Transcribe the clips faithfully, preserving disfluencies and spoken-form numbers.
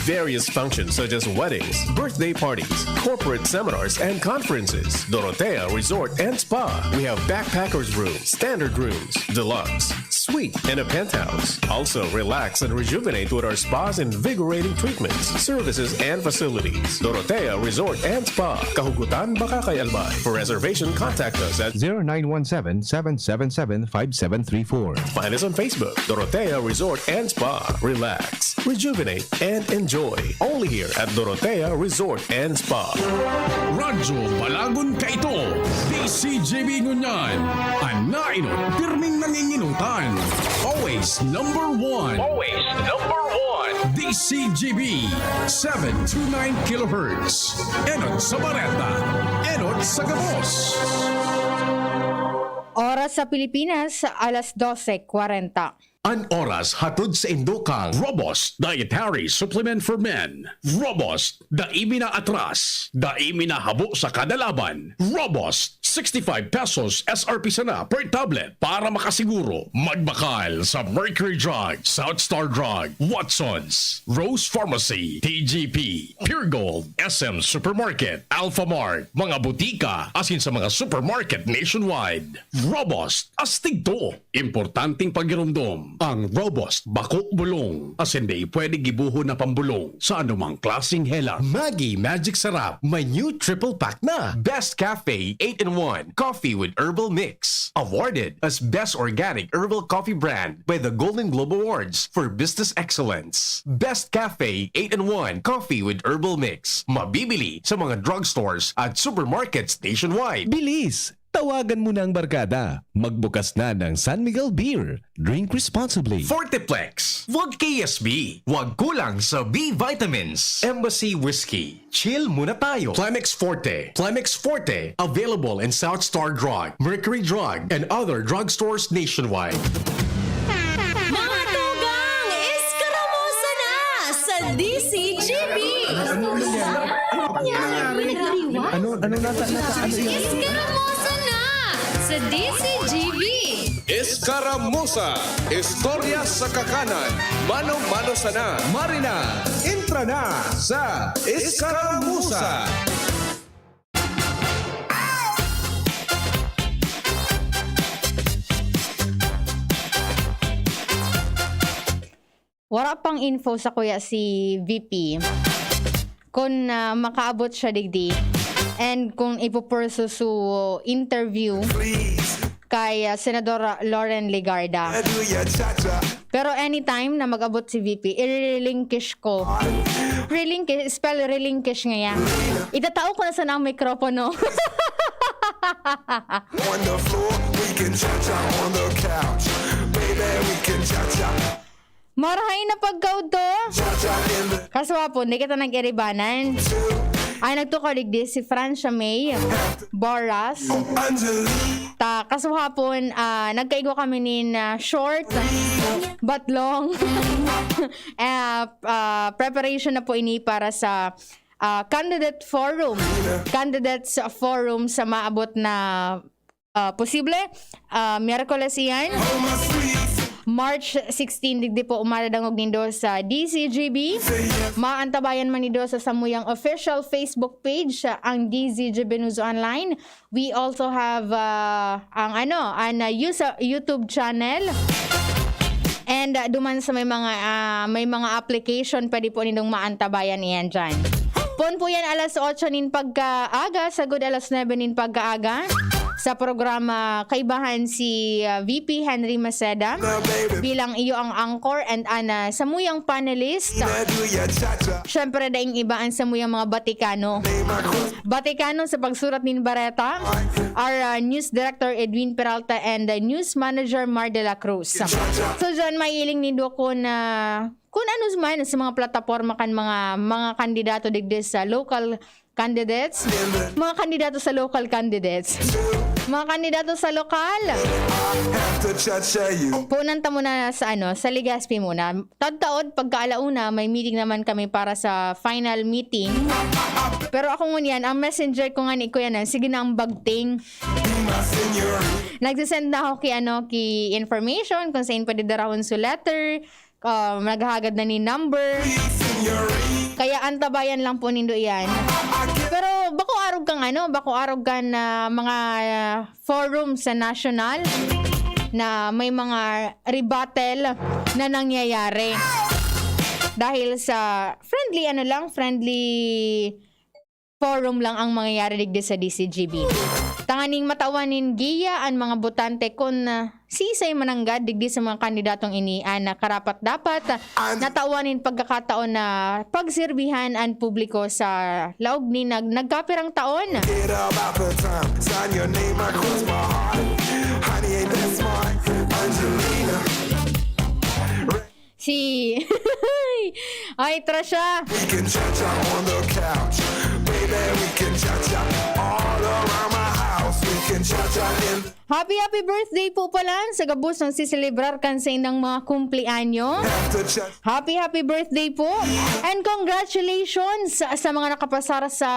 various functions such as weddings, birthday parties, corporate seminars, and conferences. Dorotea Resort and Spa. We have backpackers room, standard rooms, deluxe, suite, and a penthouse. Also, relax and rejuvenate with our spa's invigorating treatments, services, and facilities. Dorotea Resort and Spa. Kahugutan, Bacacay, Albay. For reservation, contact us at zero nine one seven, seven seven seven, five seven three four. Find us on Facebook, Dorotea Resort and Spa. Relax, rejuvenate, and enjoy. Only here at Dorotea Resort and Spa. Radyo Balagon kaito, D C G B ngunyan. An nainot, pirming nanginginutan. Always number one. Always number one. D C G B, seven two nine kilohertz. Enot sa Bareta, enot sa gabos. Oras sa Pilipinas, alas dose kwarenta. An oras hatod sa indo kan Robust Dietary Supplement for Men. Robust, dai mi na atras, dai mi na habo sa kada laban. Robust, sixty-five pesos S R P sana per tablet. Para makasiguro, magbakal sa Mercury Drug, South Star Drug, Watsons, Rose Pharmacy, T G P, Pure Gold, S M Supermarket, Alphamart, mga butika, asin sa mga supermarket nationwide. Robust, astig to. Importanteng pagiromdom, ang Robust bako bulong, asin dai pwede gibohon na pambulong sa anumang klaseng helang. Maggi Magic Sarap, may new triple pack na. Best Cafe eight-in-one Coffee with Herbal Mix. Awarded as Best Organic Herbal Coffee Brand by the Golden Globe Awards for Business Excellence. Best Cafe eight-in-one Coffee with Herbal Mix. Mabibili sa mga drugstores at supermarkets nationwide. Bilis! Tawagan mo na ang barkada. Magbukas na ng San Miguel Beer. Drink responsibly. Forteplex. Wag K S B. Wag kulang sa B vitamins. Embassy Whiskey. Chill muna tayo. Plemex Forte. Plemex Forte. Available in South Star Drug, Mercury Drug, and other drugstores nationwide. Mga tugang, eskaramosa na sa D C G B! Ano nangyari? Ano, ano nasa, nasa, ano yun? Eskaramosa na sa D C G B! Eskaramosa, istorya sa kakanan. Mano-mano sana. Marina, entra na sa Eskaramosa. Wara pang info sa kuya si V P. Kung, ah, makaabot siya digdi. And kung ipupursue su interview kay, ah, Senador Loren Legarda. Pero anytime na mag-abot si V P, i-relinquish ko. Relinquish, spell relinquish nga yan. Itatao ko na sana ang mikropono. On the floor, we can cha-cha on the couch. Baby, we can cha-cha. Marahay na pagkaudto. Cha-cha in the Kaswapon, di kita nag-iribanan. Ay, nagtukar digdi si Francia May Boras. Angeline. Ta, kasuhapon, ah, nagkaigwa kami nin, ah, short but long, ah, ah, preparation na po ini para sa, ah, candidate forum. Candidates forum sa maabot na, ah, posible, ah, Miyerkules iyan. March sixteen, digdi po umadangog nindo sa D Z G B. Maantabayan man nindo sa samuyang official Facebook page, ah, ang D Z G B News Online. We also have, ah, ang ano, ang, ah, usa-, YouTube channel. And, ah, duman sa may mga, ah, may mga application, pwede po nindong maantabayan iyan dyan. Pon po yan alas otso nin pagkaaga, sagod alas nuebe nin pagkaaga. Sa programa, kaibahan si, ah, V P Henry Maceda bilang iyo ang anchor and an, ah, samuyang panelist. Siyempre, daing iba ang samuyang mga Batikano. Batikano sa pagsurat nin bareta, our, ah, news director Edwin Peralta and, ah, news manager Mar de la Cruz. So, dyan maiiling nindo kun, ah, kun ano man sa mga plataporma kan mga, mga kandidato digdi sa local candidates, mga kandidato sa local candidates, mga kandidato sa lokal. Punan ta muna sa ano, sa Legazpi muna. Tadtaod, pagka alauna, may meeting naman kami para sa final meeting. Pero ako ngunyan, ang messenger ko nga ni Kuya Nan, sige na ang bagting. Nagsisend na ako ki, ano, ki information kung saan pwede darahon su letter. Um, naghahagad na ni number. Kaya antabayan lang po nindo iyan. Pero bako arog kan ano, bako arog kan, ah, mga, ah, forum sa national na may mga rebuttal na nangyayari. Dahil sa friendly ano lang, friendly forum lang ang mangyayari digdi sa D C G B. Tanganing matawan nin giya an mga botante kun, ah, siisay mananggad digdi sa mga kandidatong ini an karapat-dapat, ah, natawan nin pagkakataon na pagserbihan an publiko sa laog ni nag-, nagkapirang taon. Get up, Apple Time. Sign your name across my heart. Honey, ain't that smart? Angelina. Si, ay, Trasha. We can cha-cha on the couch. Baby, we can cha-cha all around my house. We can cha-cha in the Happy, happy birthday po pala sa gabos ng siselebrar kan sa indang mga kumpleanyo. After cha- Happy, happy birthday po. And congratulations sa, sa mga nakapasar sa,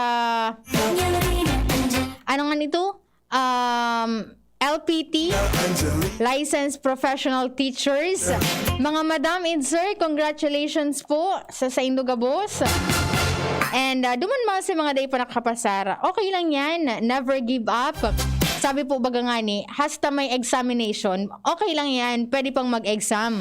ano nga nito? Um, L P T, Angelina. Licensed Professional Teachers. Mga madam and sir, congratulations po sa saindo gabos. And, ah, duman man sa mga dai pa nakapasar, okay lang yan. Never give up. Sabi po baga nga ni, hasta may examination, okay lang yan. Pwede pang mag-exam.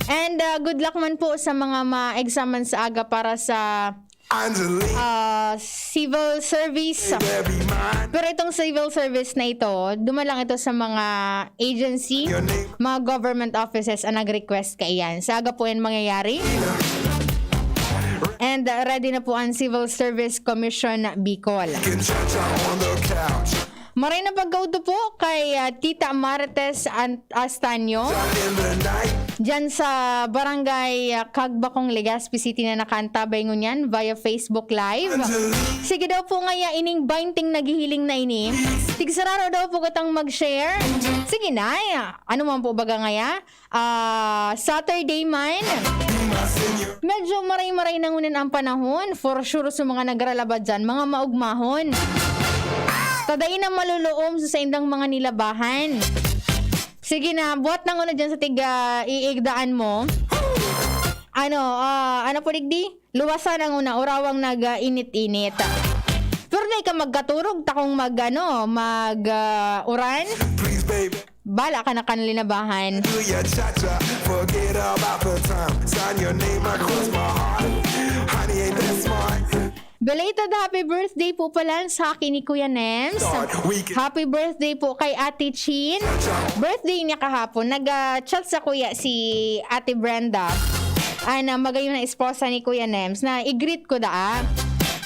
And, ah, good luck man po sa mga ma-examan sa aga para sa, Angelina. ah, civil service. Baby mine. Pero itong civil service na ito, duman lang ito sa mga agency, Your name. mga government offices ang nag-request kaiyan. Sa aga po yan mangyayari. And, uh, ready na po ang Civil Service Commission Bicol. Can cha-cha on the couch. Maray na pagkauto po kay, uh, Tita Marites An-, Astaño. In the night. Diyan sa Barangay, uh, Cagbacong, Legazpi City na nakaantabay ngunyan via Facebook Live. Angeline. Sige daw po ngaya ining baynting naghihiling na ini. Tigsararo daw po katang mag-share. Sige na, ano man po baga ngaya? Ah, Saturday man. Medyo maray-maray na ngunyan ang panahon. For sure, sa mga nagralaba dyan, mga maugmahon. Tadain na maluluom sa saindang mga nilabahan. Sige na, buhat na nguna dyan sa tiga iigdaan mo. Ano, ah, ano po, digdi? Luwasan ang una, urawang nag, ah, init-init. Pero na ika magkaturog, takong mag, ano, mag, ah, uran. Please, baby. Bala ka na kan linabahan. Do your cha-cha, forget about the time. Sign your name across my heart. Honey, ain't that smart? Belated happy birthday po pala sa akin ni Kuya Nems. Start weekend. Happy birthday po kay Ate Chin. Birthday niya kahapon. Nag-chat sa kuya si Ate Brenda. Ana, magayon na esposa ni Kuya Nems na i-greet ko daa.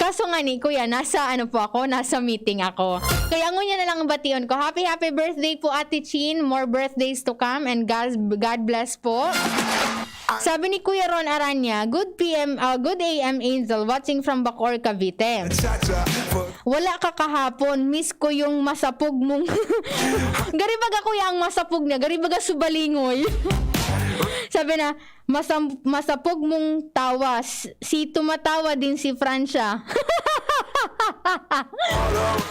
Kaso nga ni Kuya, nasa ano po ako, nasa meeting ako. Kaya ngunyan na lang ang bation ko. Happy, happy birthday po, Ate Chin. More birthdays to come and God, God bless po. Sabi ni Kuya Ron Aranya, "Good P M, ah, good A M, Angel, watching from Bacoor, Cavite." Wala ka kahapon, miss ko yung masapog mong gari baga, Kuya, ang masapog niya, gari baga subalingoy. Sabi na, "Masam-, masapog mong tawas, si tumatawa din si Francia."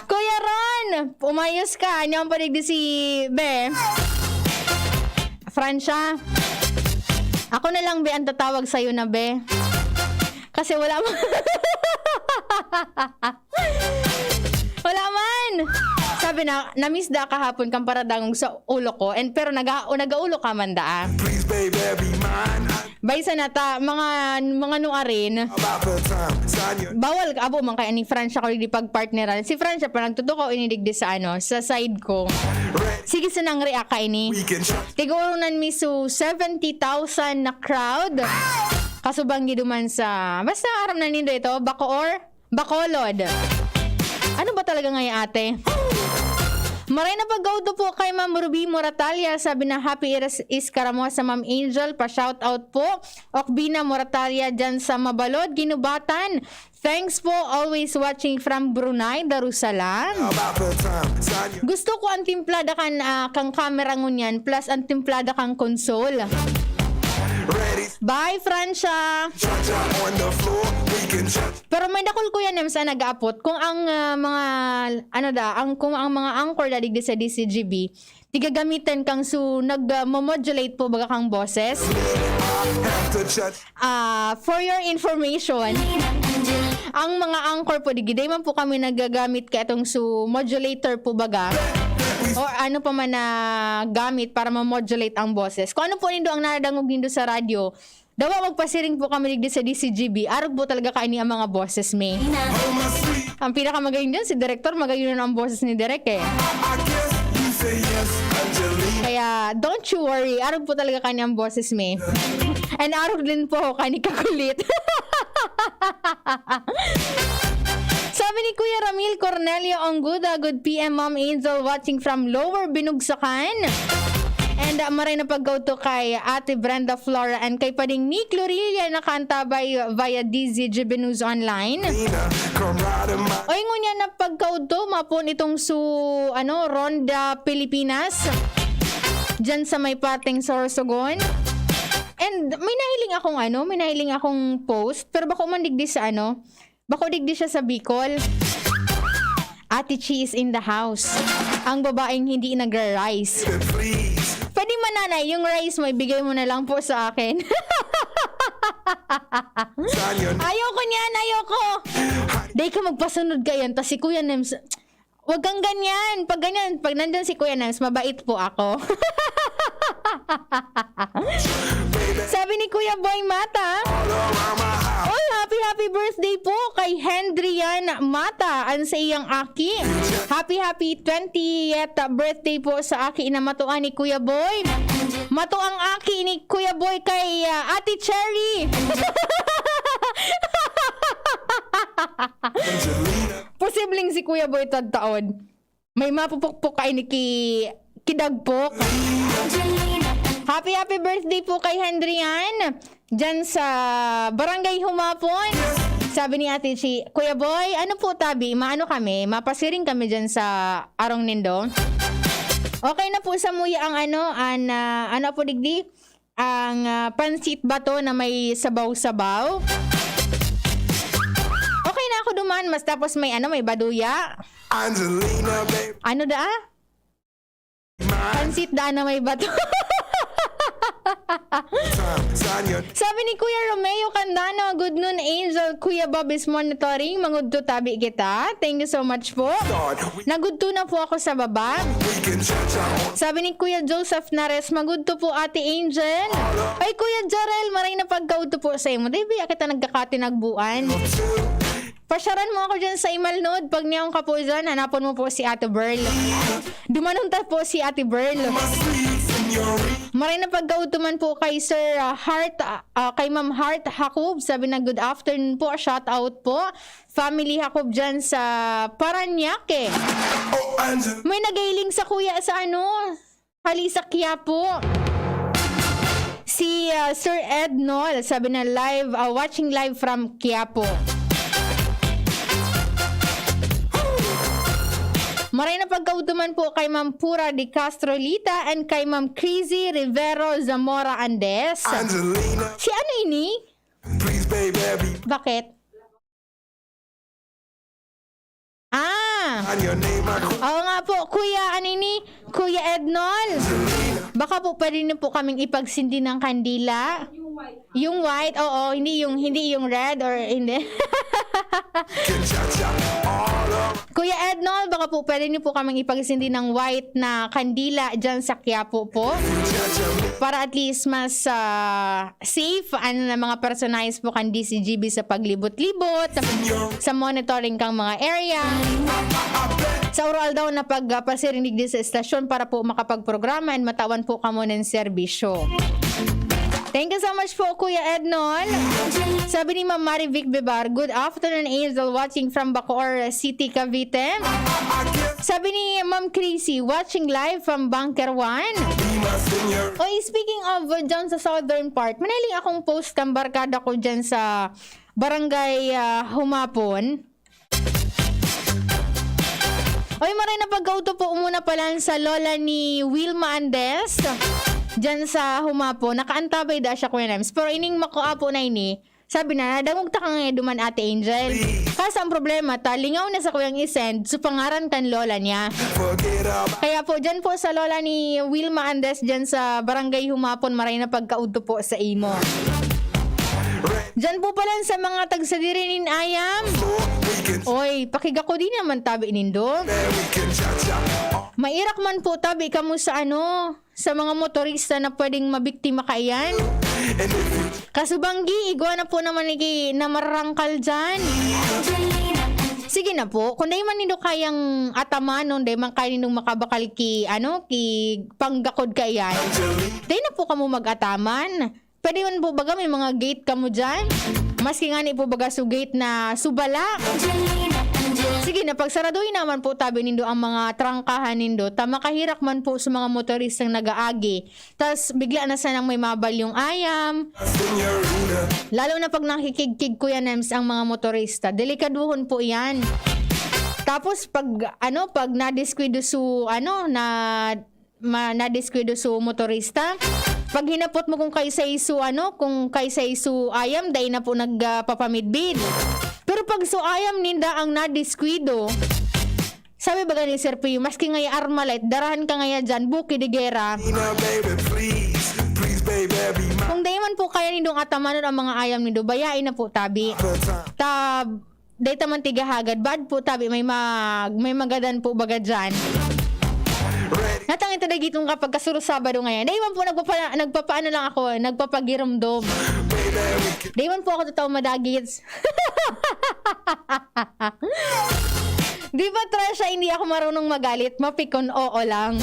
Kuya Ron, umayos ka. Ano ang paligdi si Be? Francia, ako na lang, Be, ang tatawag sa'yo na Be. Kasi wala mo. Wala man! Sabi na, "Na-miss da kahapon kan paradangog sa ulo ko." And, pero naga-, o, nagaulo ka man daa. Please, baby, be mine. Baysa na ta, mga, mga nuarin. About the time, sign your Bawal ka, abo man kaya ni Francia ko di pagpartneran. Si Francia pa nagtutukaw ini digdi sa ano, sa side ko. Red. Sige, sanang react ka ini. We can try. Tigurunan mi su seventy thousand na crowd. Kasubang giduman sa, basta aram na nindo ito, Bacoor. Bacolod. Ano ba talaga ngayon, ate? Maray na pagkauto po kay Ma'am Ruby Moratalia. Sabi na, "Happy Iras Iskaramo sa Ma'am Angel. Pa-shoutout po. Okbina Moratalia dyan sa Mabalod, Ginubatan. Thanks po. Always watching from Brunei, Darussalam." Gusto ko ang timplada kan, ah, kang camera ngunyan plus ang timplada kang console. Ready. Bye, Francia! Cha-cha on the floor, we can cha- Pero may dakul, Kuya Nems, ang nag-aapot kung ang, ah, mga, ano da, ang, kung ang mga anchor da digdi sa D C G B, Di gagamitan kang su-, nag, ah, momodulate po baga kang boses? Ah, for your information, ang mga anchor po, di, di man po kami nagagamit ka itong su-, modulator po baga, or ano pa man na gamit para ma-modulate ang boses. Kung ano po nindo ang nadangog nindo sa radyo, dawa magpasiring po kami digdi sa D C G B. Arog po talaga kaini ang mga boses, me. Ang pinakamagayon dyan, si Direktor, magayon na ang boses ni Direk, eh. Kaya, don't you worry. Arog po talaga kaini ang boses, me. And arog din po kaini kakulit. Sabi ni Kuya Ramil Cornelio Ongguda, "Good P M, Ma'am Angel, watching from Lower Binugsakan." And, uh, maray na pagkaudto kay Ate Brenda Flora and kay Pading Nick Lorilla, nakaantabay via D Z G B News Online. Oy, ngunyan na pagkaudto, mapon itong su-, ano, Ronda Pilipinas. Diyan sa may parteng Sorsogon. And may nahiling akong ano, may nahiling akong post, pero bako man digdi sa ano, bako digdi siya sa Bicol. Ate Chi is in the house. Ang babaeng hindi nagra-rice. Pwede man, nanay, yung rice mo, ibigay mo na lang po sa akin. Ayoko niyan, ayoko. Day ka magpasunod ka yan, tas si Kuya Nems, wag kang ganyan. Pag ganyan, pag nandyan si Kuya Nems, mabait po ako. Sabi ni Kuya Boy Mata, "Oy, happy, happy birthday po kay Hendrian Mata, an sa iyang aki. Happy, happy twentieth birthday po sa aki na matua ni Kuya Boy." Matua ang aki ni Kuya Boy kay, ah, Ate Cherry. Posibleng si Kuya Boy tagtaon. May mapupukpok kaini ki-, kidagpok. Happy, happy birthday po kay Hendrian, dyan sa Barangay Humapon. Sabi ni Ate Chi, "Kuya Boy, ano po tabi, maano kami, mapasiring kami dyan sa arong nindo?" Okay na po sa muya ang ano, an, ah, ano po digdi? Ang, ah, pansit bato na may sabaw-sabaw. Okay na ako duman, mas tapos may ano, may baduya. Angelina, babe. Ano daa? Pansit daa na may bato. Sabi ni Kuya Romeo Candano, "Good noon, Angel. Kuya Bob is monitoring. Mangudto tabi kita." Thank you so much po. Nagudto na po ako sa baba. Sabi ni Kuya Joseph Nares, "Magudto po, Ate Angel." Ay, Kuya Jarel, maray na pagkaudto po sa imo. Di ba kita nagkakatinagbuan? Pasyaran mo ako dyan sa Imalnod. Pag niyaon ka po dyan, hanapon mo po si Ate Berl. Dumanon ta po si Ate Berl. Maray na pagkaudto man po kay Sir, ah, Heart, ah, ah, kay Ma'am Heart Jacob. Sabi na, "Good afternoon po, shout out po. Family Jacob dyan sa Parañaque." May nagailing sa kuya sa ano, hali sa Quiapo. Si, ah, Sir Ed Nol, sabi na live, ah, watching live from Quiapo. Maray na pagkaudto man po kay Ma'am Pura de Castro Lita and kay Ma'am Crazy Rivero Zamora Andes. Si ano ini? Bakit? Ah! Oo nga po, Kuya, ano ini? Kuya Ednol, baka po pwede niyo po kaming ipagsindi ng kandila. Yung white, oo, hindi yung, hindi yung red or hindi. Kuya Ednol, baka po pwede niyo po kaming ipagsindi ng white na kandila dyan sa Quiapo po. Para at least mas, ah, safe, ano na mga personahe po kan D C G B sa paglibot-libot, sa monitoring kang mga area. Sa uro-aldaw na pag, ah, pasiring digdi sa estasyon para po makapagprograma and matawan po kamo nin serbisyo. Thank you so much po, Kuya Ednol. Sabi ni Ma'am Marivic Bebar, "Good afternoon, Angel, watching from Bacoor City, Cavite." Sabi ni Ma'am Chrissy, "Watching live from Bunker One." Oy, speaking of, uh, dyan sa southern part, manailing akong post kang barkada ko dyan sa barangay, ah, Humapon. Oy, maray na pagkauto po muna pala sa lola ni Wilma Andes. Dyan sa Humapon, nakaantabay da siya, Kuya Nems. Pero ining makuapo na ini, sabi na, "Nadangog ta ka nga duman, Ate Angel." Asa ang problema ta, lingaw na sa kuyang i-send, so pangaran kan lola niya. Kaya po, dyan po sa lola ni Wilma Andes, dyan sa Barangay Humapon, maray na pagkaudto po sa imo. Dyan po pala sa mga tagsadiri nin ayam. Oy, pakiga ko din naman tabi nindo. Mairak man po tabi kamo sa ano, sa mga motorista na pwedeng mabiktima kaiyan. Kasubanggi, igwa na po naman iki na mararangkal dyan. Sige na po, kung dai man nindo kayang atamanon, dai man kaya nindong makabakal ki, ano, ki panggakod kaiyan, dai na po kamo mag-ataman. Pwede man po baga may mga gate kamo dyan? Maski ngani po baga su gate na subala. Sige na, pagsaradoy naman po tabi nindo ang mga trangkahan nindo, ta makahirak man po sa mga motoristang nag-aagi. Tas bigla na sanang may mabalyong ayam. Lalo na pag nakikigkig, Kuya Nems, ang mga motorista. Delikaduhon po yan. Tapos pag, ano, pag nadiskwidyo su, ano, na, ma, nadiskwidyo su motorista, pag hinapot mo kung kaisay su, ano, kung kaisay su ayam, dai na po nagpapamidbid. Pero pag su ayam ninda ang nadiskwidyo, sabi baga ni Sir Pio, maski ngaya Armalite, darahan ka ngaya dyan, buki de gera. Ina, baby, please, please, baby, be my Kung dai man po kaya nindong atamanon ang mga ayam nindo, bayain na po tabi. Ta, dai ta man tigahagad, bad po tabi, may mag, may magadan po baga dyan. Natangin ta dagitong kapag kasuro Sabado ngayon. Dai man po, nagpapa, nagpapaano lang ako, nagpapagirumdom. Dai man po ako totoo madagits. Di ba, Tresha, hindi ako marunong magalit? Mapikon, oo lang.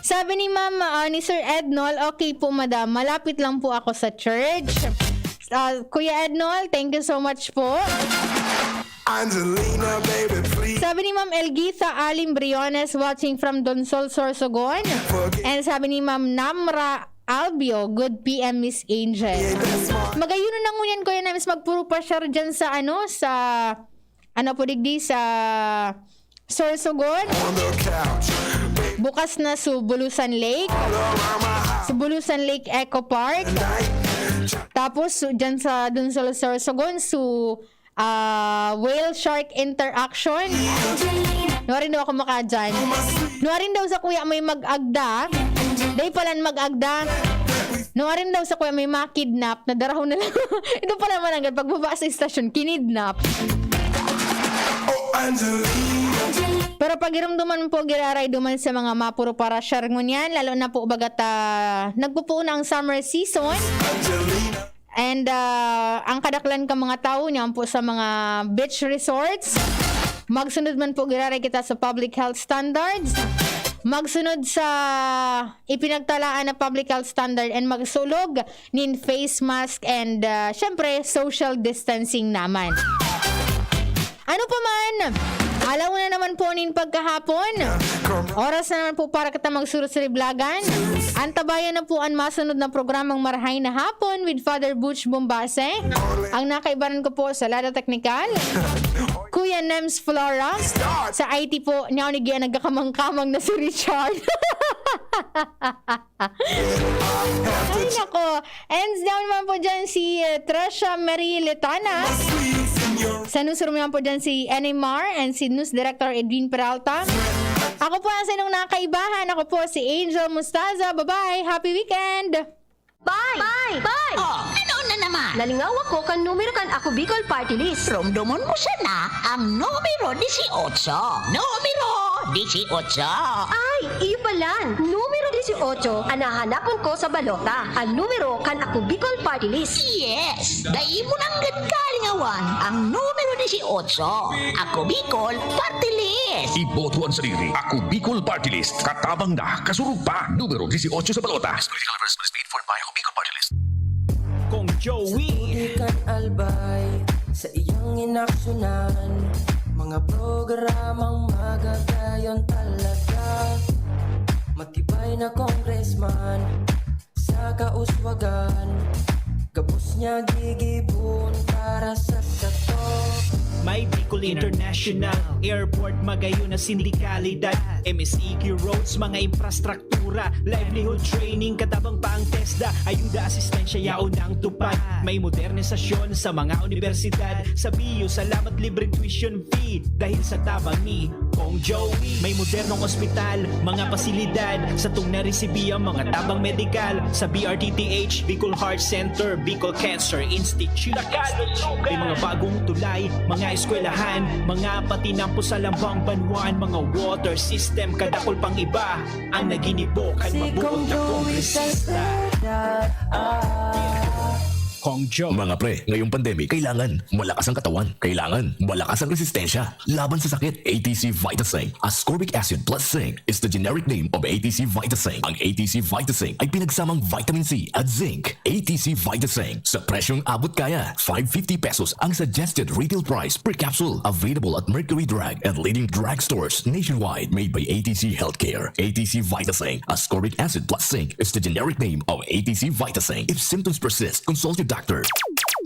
Sabi ni Ma'am, ah, ni Sir Ednol, "Okay po, madam. Malapit lang po ako sa church." Ah, Kuya Ednol, thank you so much po. Angelina, baby, please. Sabi ni Ma'am Elgitha Alim Briones, watching from Donsol, Sorsogon. And sabi ni Ma'am Namra Albio, "Good P M, Miss Angel." Magayon na ngunyan, Kuya Nems, magpuro pa-share dyan sa, ano, sa, ano po, digdi, sa Sorsogon. Bukas na su Bulusan Lake. Su Bulusan Lake Eco Park. Tapos, su, dyan sa, dun sa Sorsogon, su ah, whale shark interaction. Nuarin daw ako makadyan. Nuarin daw sa kuya may mag-agda. Day palan mag-agda. Nuarin daw sa kuya may makidnap. Nadarahon na lang. Ito pala mananggad pagbaba sa istasyon, kinidnap. Oh, Angeline. Pero pagirumduman po, giraray duman sa mga mapuro para share ngunyan, lalo na po bagat, ah, nagpupuon na ang summer season. Angelina. And, ah, ang kadaklan ka mga tawo niyan po sa mga beach resorts. Magsunod man po giraray kita sa public health standards. Magsunod sa ipinagtalaan na public health standard and magsulog nin face mask and, ah, syempre, social distancing naman. Ano pa man, alauna naman po nin pagkahapon. Oras na naman po para kita magsurot sa riblagan. Antabayan na po an masunod na programang Marahay na Hapon with Father Butch Bombase. Ang nakaibaran ko po sa Lada Teknikal, Kuya Nems Flora. Sa I T po, niya nagkakamang-kamang na si Richard. Ay, nako. Ends down naman po dyan si, eh, Tresha Marie Letana. Sa newsroom naman po dyan si Enemar and si News Director Edwin Peralta. Ako po ang sinong nakaibahan. Ako po si Angel Mustaza. Bye-bye. Happy weekend! Bye! Bye! Bye! Oh, ano na naman? Nalingaw ako kan numero kan Ako Bicol Party List. Romdomon mo sana ang numero dieciocho. Numero dieciocho. Ay, iyo palan. Numero dieciocho an hahanapon ko sa balota. An numero kan Ako Bicol Party List. Yes! Dai mo nanggad kalingawan ang numero dieciocho. Ako Bicol Party List. Iboto an sadiri. Ako Bicol Party List. Katabang na, kasurog pa. Numero dieciocho sa balota. Political advertisements paid for by Ako Bicol Party List. Kong Joey. Susubukan albay sa iyang inaksyonan. Mga programang magagayon talaga. Matibay na congressman sa kauswagan. Gabos niya gigibon para sa kato. May Bicol International Airport, magayon na sindikalidad. M S E Q roads, mga infrastructure. Mura, livelihood training, katabang pa ang TESDA. Ayuda, asistensya, yaon ang tupad. May modernisasyon sa mga universidad. Sa bio, salamat, libreng tuition fee. Dahil sa tabang ni Kong Joey. May modernong ospital, mga pasilidad. Sa tong naresibi ang mga tabang medikal. Sa B R T T H, Bicol Heart Center, Bicol Cancer Institute. May mga bagong tulay, mga eskwelahan, mga patinampo sa lambang banwaan, mga water system, kadakol pang iba. Ang naginibo kan mabuot na kongresista. Kong Joe. Mga pre, ngayong pandemic, kailangan malakas ang katawan. Kailangan malakas ang resistensya laban sa sakit. A T C Vitasing, ascorbic acid plus zinc, is the generic name of A T C Vitasing. Ang A T C Vitasing ay pinagsamang vitamin C at zinc. A T C Vitasing, sa presyong abot kaya, five fifty pesos ang suggested retail price per capsule. Available at Mercury Drug and leading drugstores nationwide. Made by A T C Healthcare. A T C Vitasing, ascorbic acid plus zinc, is the generic name of A T C Vitasing. If symptoms persist, consult your doctor.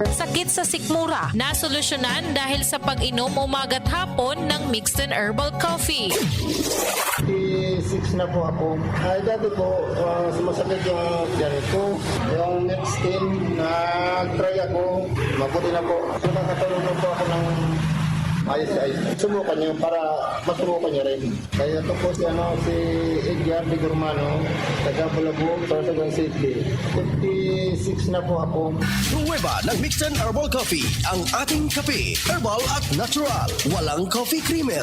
Sakit sa sikmura, nasolusyonan dahil sa pag-inom umaga't hapon ng Mixton Herbal Coffee. Fifty-six na po ako. Ay, dati po, ah, sumasakit yung tiyan ko. Yung next thing, nag-try ako. Mabuti na po. Nakakatulog na po ako ng ayos-ayos. Subukan nyo para masubukan nyo rin. Kaya ito po si, ano, si Edgar de Gurmano, taga Balabuog, Sorsogon City. Fifty-six na po ako. Pruweba ng Mixed and Herbal Coffee, ang ating kape. Herbal at natural. Walang coffee creamer.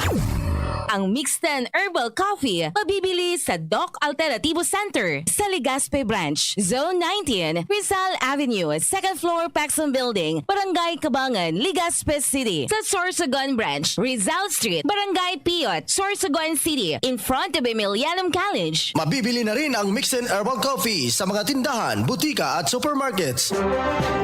Ang Mixten Herbal Coffee mabibili sa Doc Alternativo Center sa Legazpi Branch, Zone nineteen, Rizal Avenue, second floor, Paxson Building, Barangay Cabangan, Legazpi City, sa Sorsogon Branch, Rizal Street, Barangay Piot, Sorsogon City, in front of Emilianum College. Mabibili na rin ang Mixed and Herbal Coffee sa mga tindahan, butika at supermarkets.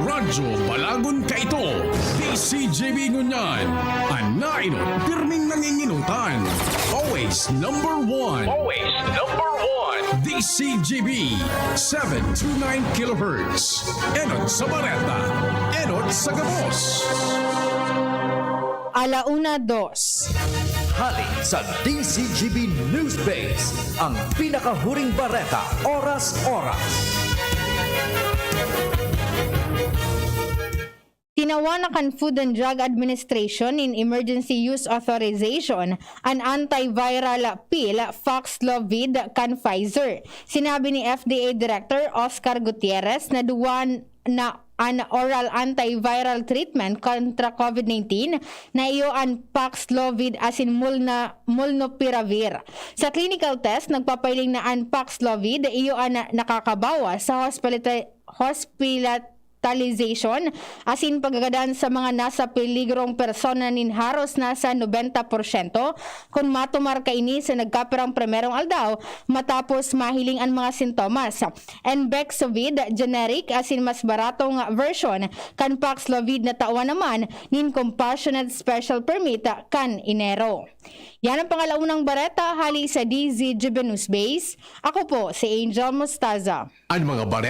Radyo Balagon Kaito, D C G B ngunyan. An nainot, pirming nanginginutan. Always number one. Always number one. D C G B, seven two nine kilohertz. Enot sa Bareta, enot sa gabos. Alauna dos. Hali sa D C G B News Base, ang pinakahuring bareta, oras-oras. Tinawan na kan Food and Drug Administration nin Emergency Use Authorization an antiviral pill Paxlovid kan Pfizer. Sinabi ni F D A Director Oscar Gutierrez na duwa na an oral antiviral treatment kontra COVID nineteen na iyo an Paxlovid asin Molna, Molnupiravir. Sa clinical test, nagpapahiling na an Paxlovid iyo an nakakabawas sa hospilita- hospitalization asin pagkagadan sa mga nasa peligrong persona nin haros nasa nobenta porsyento kun matumar kaini sa nagkapirang primerong aldaw matapos mahiling an mga sintomas. Enbexovid generic asin mas baratong version kan Paxlovid na tawan naman nin Compassionate Special Permit kan Enero. Yan ang pangalaunang bareta hali sa D Z G B News Base. Ako po si Angel Mostaza. An mga bareta